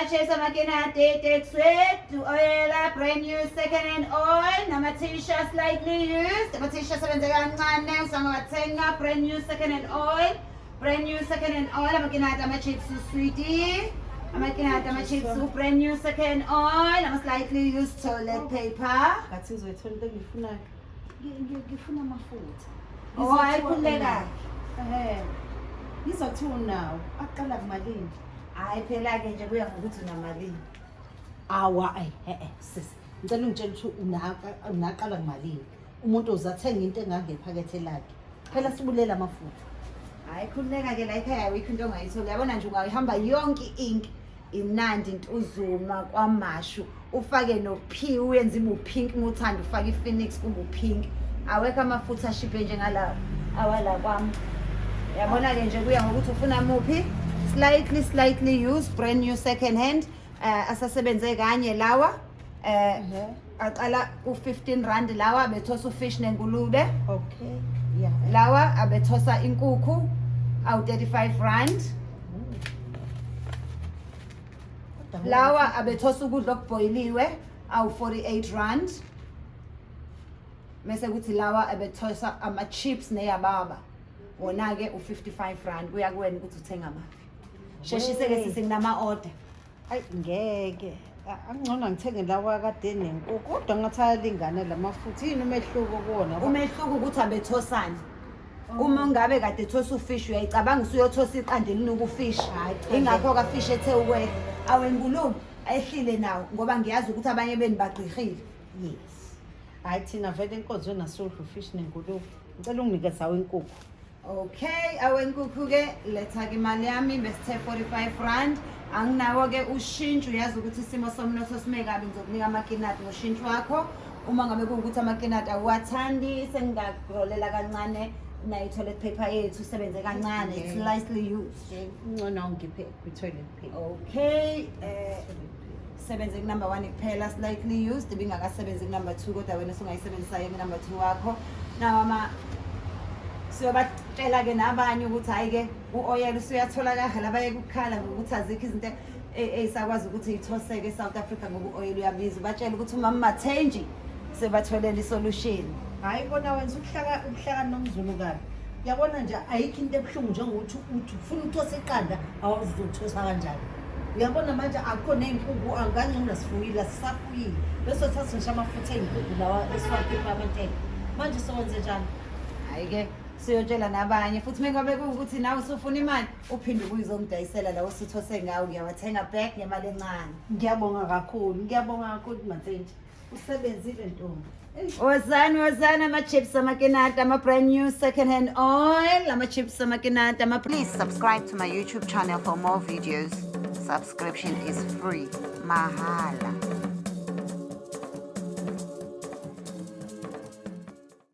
Ama-chips, amakinati, tekswetu, oyela, brand new second hand oil, nama-t-shirt slightly used, ama-t-shirt asebenze kancane, usangawathenga, brand new second hand oil, brand new second hand oil, amakinati, ama-chips, usweetie, amakinati, ama-chips, brand new second oil, ama-slightly used toilet paper. Ngathi ngizoyithola into engiyifunayo. Ngifuna amafutha. Oh, hayi, khululeka. Ehhe. Ngizothi unawo. Aqala kumalini? Hhayi phela-ke nje kuya ngokuthi unamalini. Awa, ayi, eh sisi. Ngicela ungitshele ukuthi unaqala kumalini. Umuntu uzathenga into engangephakethe lakhe. Phela sibulela amafutha. Hhayi khululeka-ke la ekhaya awikho into ongayitholi. Yabona nje ungayihamba yonke i-ink imnandi Ntuzuma kwaMashu ufake no-P uyenze ibe upink uma uthanda ufake i-Phoenix kube upink. Awekho amafutha ashibhe njengalawo awala kwami. Yabona-ke nje kuya ngokuthi ufuna muphi. Slightly slightly used brand new second hand asasebenze kanye lawa aqala ku-15 rand lawa bethosa ufish nengulube. Okay. Yeah. Lawa abethosa inkukhu awu-35 rand. Lawa abethosa ukudla okubhoyiliwe awu-48 rand. Mese kuthi lawa abethosa ama-chips neyababa wona-ke u-55 rand. Kuya kuwena ukuthi uthenga maphi. Sheshise-ke sisi, nginama-order. Ayi ngeke. Angcono ngithenge lawa kade nenkukhu kodwa ngathi ayalingana la mafutha. Yini umehluko kuwona? Umehluko ukuthi abethosani. Uma ngabe kade ethosa ufish uyayicabanga usuyothosa iqanda elinuka ufish. Hhayi, cha. Ingakho kafish ethe ukwehla. Awengulube ehlile nawo ngoba ngiyazi ukuthi abanye beni bagqihile. Yes. Hayi thina vele enkonzweni asudla ufish nengulube. Ngicela unginikeze awenkukhu. Okay, awenkukhu-ke letha-ke imali yami besithe 45 rand. Anginawo-ke ushintsho, uyazi ukuthi isimo somnotho sime kabi, ngizokunika amakinati ngoshintsho wakho. Uma ngabe kuwukuthi amakinati awuwathandi, sengingakurolela kancane nayo i-toilet paper yethu isebenze kancane. It's slightly used. Ngcono ungiphe kwi-toilet paper. Okay, sebenze ku-number 1 kuphela, slightly used, ibingakasebenzi ku-number 2 kodwa wena usungayisebenzisa-ke ku-number 2 wakho. Nawo ama siyobatshela-ke nabanye ukuthi hhayi-ke u-oyela usuyatholakala, bayeke ukukhala ngokuthi azikho izinto ey'sakwazi ukuthi y'thoseke e-South Africa ngoba u-oyela uyabiza. Ubatshele ukuthi umama Mathenji sebatholele isolution. Hhayi kona wenza ubuhlakani nomzulu kabi. Uyabona nje ayikho into ebuhlungu njengokuthi uthi ufuna ukuthosa iqanda awuzi uzothosa kanjani. Uyabona manje akukho ney'nkukhu angangcono sifuyile asisafuyile. Bese uthatha ngisho amafutha ey'nkukhu lawa esiwakhipha amathenga. Manje sowenze njani? Hhayi-ke siyotshela nabanye futhi mengabe kuwukuthi nawe usufuna imali uphinde ubuye uzongidayisela lawo osuthose ngawo, ngiyawathenga back ngemali encane. Ngiyabonga kakhulu, ngiyabonga kakhulu Mathenji. Usebenzile ntombi. Wozani wozani ama-chips amakinati ama-brand new second hand oil, ama-chips amakinati ama. Please subscribe to my YouTube channel for more videos. Subscription is free. Mahala.